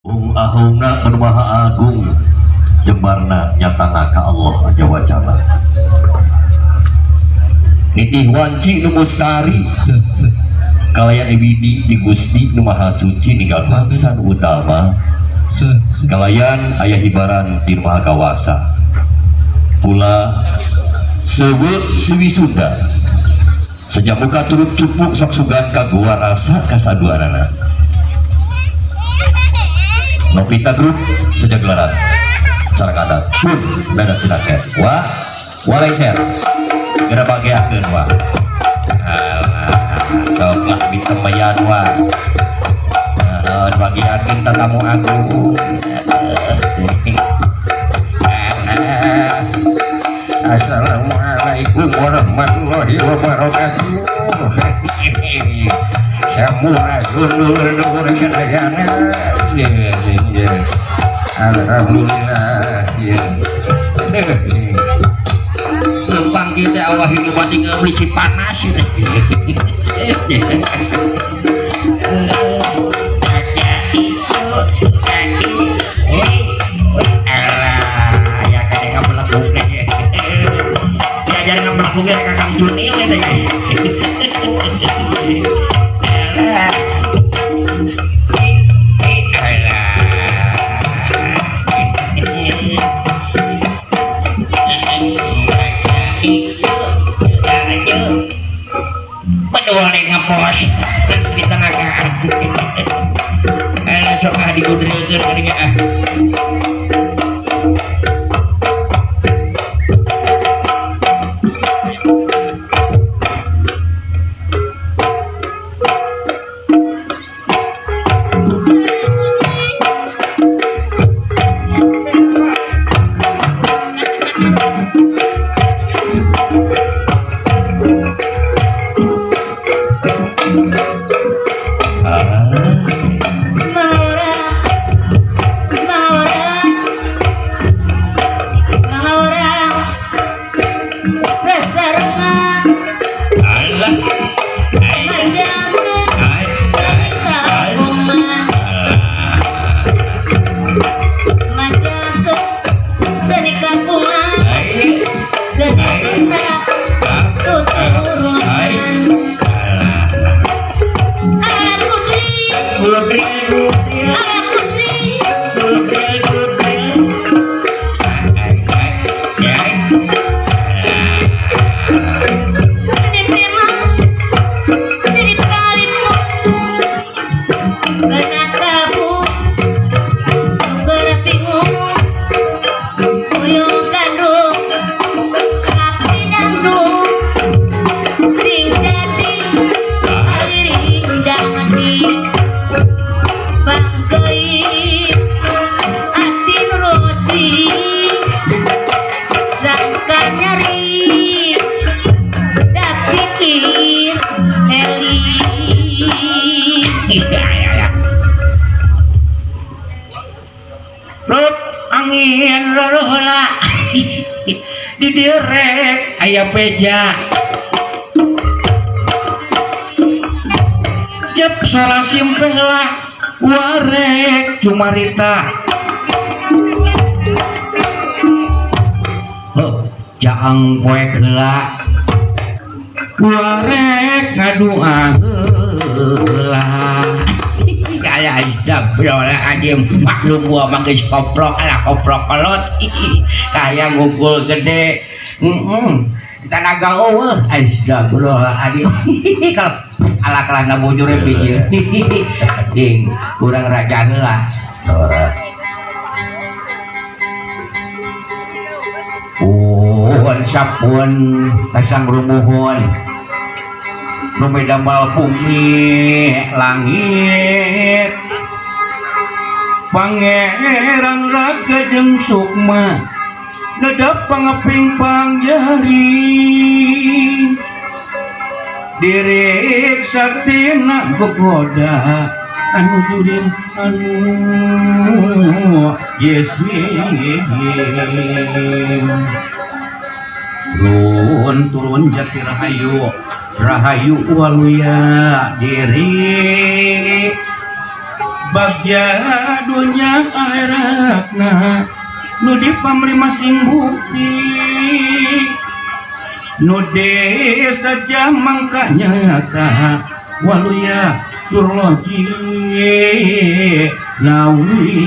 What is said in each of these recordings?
Ahungna anu Maha Agung jembarna nyatana ka Allah Azza wa Jalla. Nitih wanci nu mustari kalayan ibidi di Gusti nu Maha Suci ninggal mangsa nu utama kalayan aya hibaran di Maha Kawasa pula sewe sewi Sunda sejak muka turut cupuk sok sugan ka gua rasa kasaduanana. Novita Group sejak gelaran cara adat pun nada sinaser wa walengser gara bagiakeun wa alah sok lah ditemayan wa nah bagiakeun tatamu agung. Assalamualaikum warahmatullahi wabarakatuh. Sampurasun dulur-dulur sadayana. Alhamdulillah. Lempang kita awah hidup mati ngebeli panas. Alah, ya kadang ngabelekuk deh. Diajar ngabelekuk ya Kakang Cunil eta ya. Alah. Alah. Bedol deh ngepos di tenagaan. Alah sok ah digudrilkeun kadinya ah. Angin lolola di direk aya beja jep sora simpela warek cumarita heuh jaang poek heula warek ngadua heula. Kaya astagfirullahaladzim, maklum gua mah geus koplok lah koplok kolot kaya ngukul gede tanaga eueuh astagfirullahaladzim. Kalau ala kalana bujur bijil ding urang raja heula sora pun sapun kasang rumuhun nu medamel bumi langit pangeran raga jeung sukma nedap pangeping pangjari dirik saktina gogoda anu jurim anu yesim turun turun jati rahayu rahayu waluya diri Bagja dunya akhiratna nu dipamri masing bukti nu saja mangka nyata waluya tur loji nawi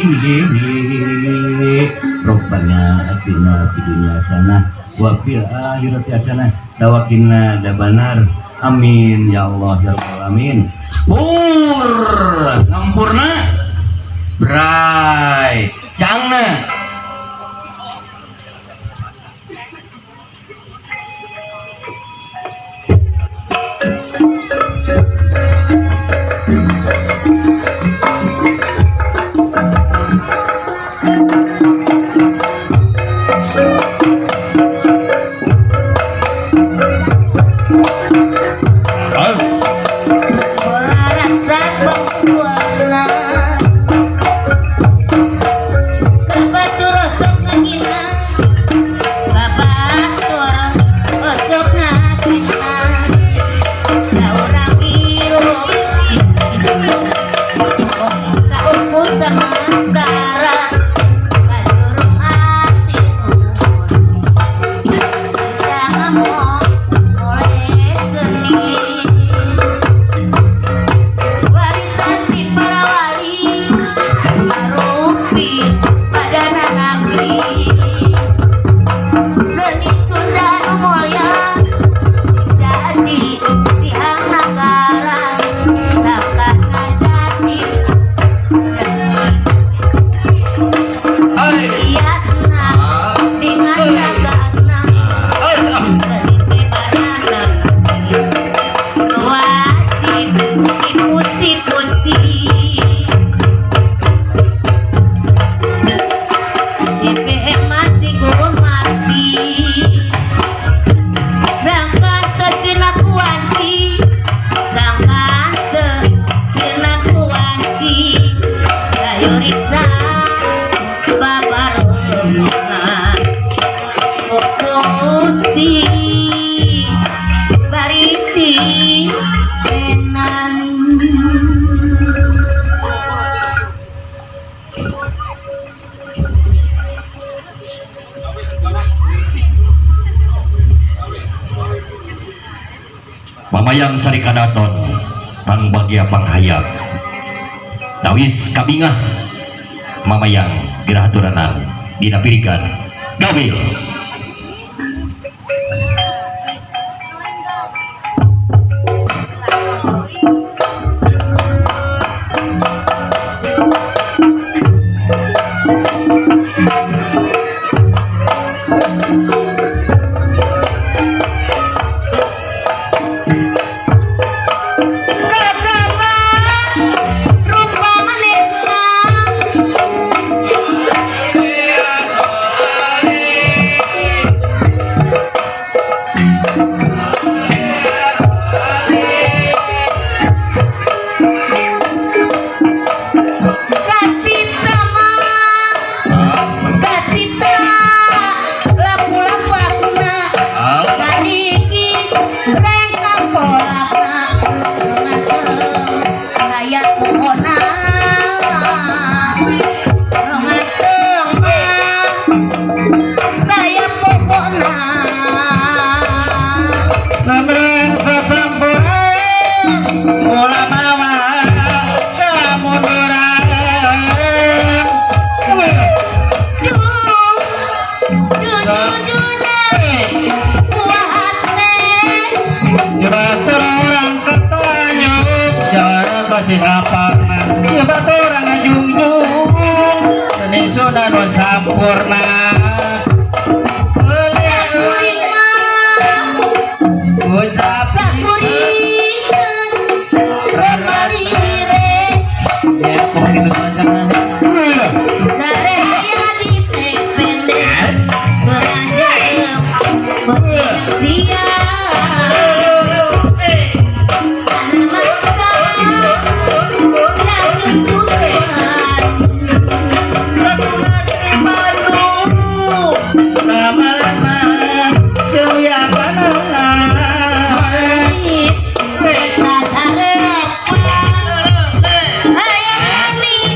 Rabbana atina fid dunya hasanah wa fil akhirati hasanah wa qina adzabannar. Amin ya Allah ya rabbal alamin. Pur ngampurna bray cangna. Mamayang Sari Kadaton pangbagia panghayat tawis kabingah mamayang gerahaturanan dina pirikan gawil. Ayami.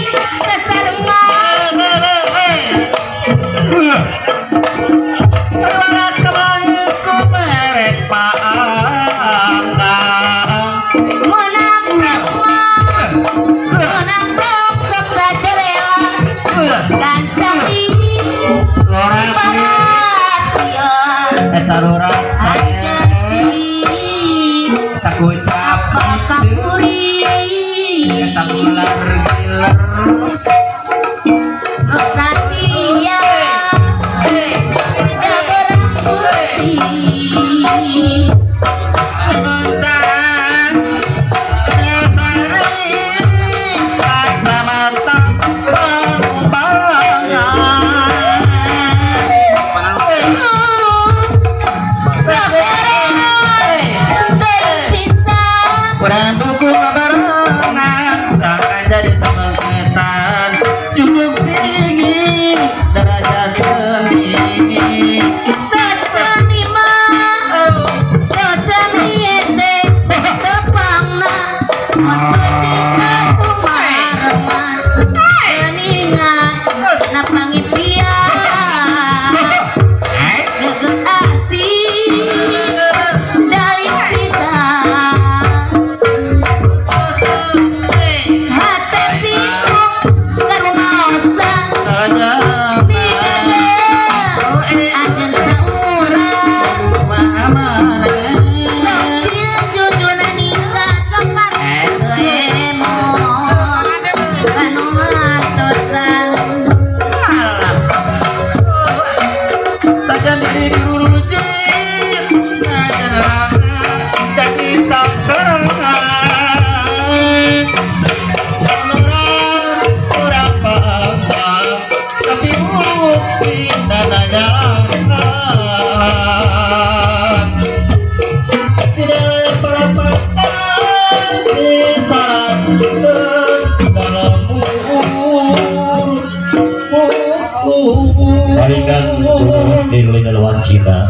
Cina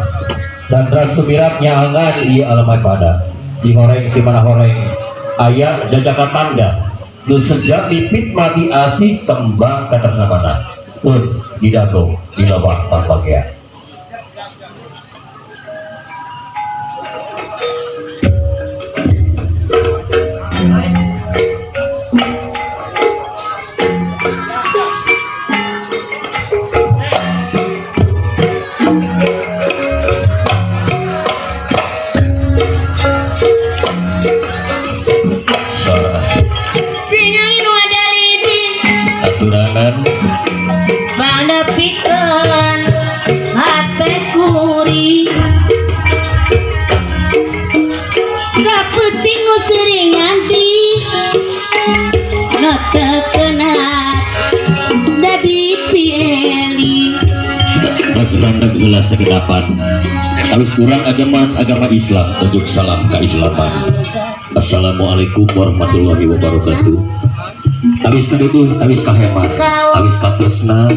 Chandra sumiratnya angan ieu alamai pada si horeng si mana horeng aya jajaka tanda nu sejak pipit mati asih tembang katersamana pun didago di lawang pambagea. Aturanan panepikeun hate kuri kapenting nu sering nganti nu teu kena dadi pieli randeg heula sakedapan alus kurang agaman agama Islam unjuk salam keislaman. Assalamualaikum warahmatullahi wabarakatuh. Awis kaduduh, awis kahemat, awis katresna,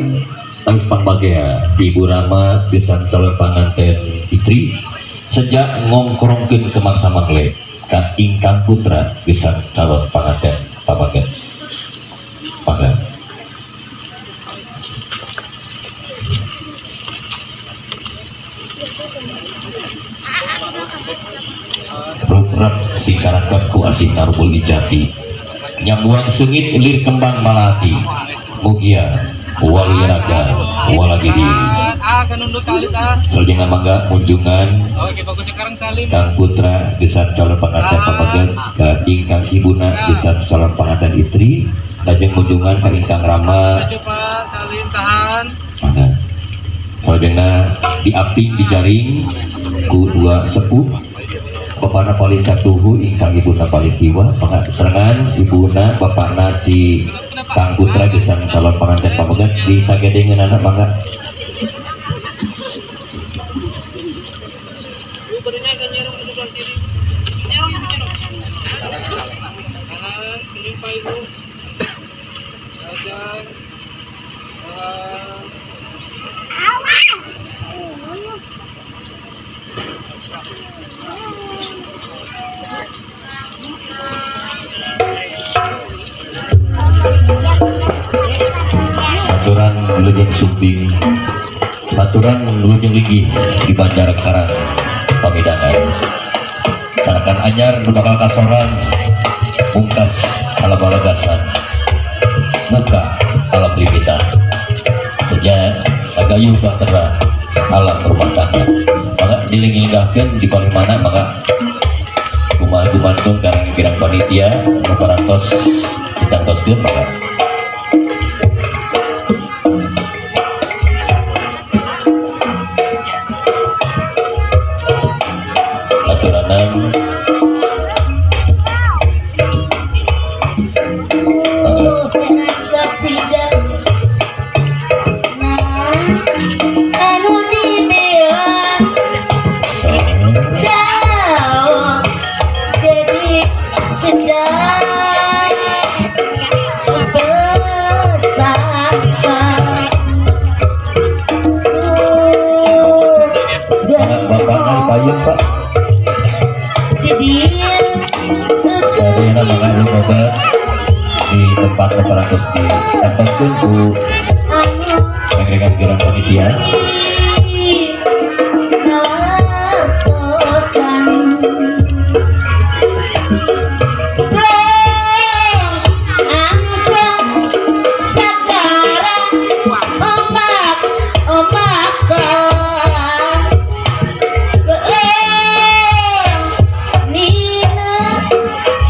awis pangbagea Ibu Rama gesan calon panganten istri sejak ngongkrongkeun ke mangsa mangle ka ingkang putra gesan calon panganten pabagen. Mangga. Ruprek si karakter ku asih narubul ijati nyamuang sengit lir kembang malati mugia wali raga walagiri. Selanjutnya mangga kunjungan Kang Putra gesan calon pengantin pameget ka ingkang ibuna gesan calon pengantin istri lajeng kunjungan ka ingkang rama. Mangga. Selanjutnya diaping dijaring ku dua sepuh bapana paling katuhu ingkang ibuna paling kiwa maka serangan ibuna bapana di Kang Putra gesan calon pengantin pameget di sagedengeunana mangga. Aturan lujeng sumping, aturan lujeng linggih di Bandar Karang Pamidangan. Sarakan anyar nu bakal kasorang mungkas alam balagasan muka alam limitan sejak agayuh bahtera alam rumah tangga. Maka dilinggih-linggahkeun di paling mana maka kumaha gumantung karang pirang panitia nu parantos kita Ditantoskeun maka. Aturanan Anu dibilang jauh jadi sejak bersama. Anak bapakna payun Pak. Jadi Sadayana mangga anu obat di tempat keparantos ditantoskeun ku rekan geran panitia.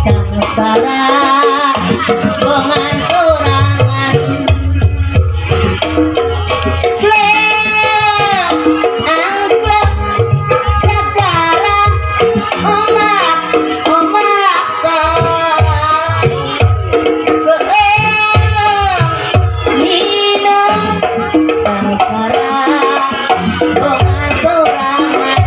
Sangsara bongan sorangan. Angklung segara omak omakan. Nina sangsara bongan sorangan.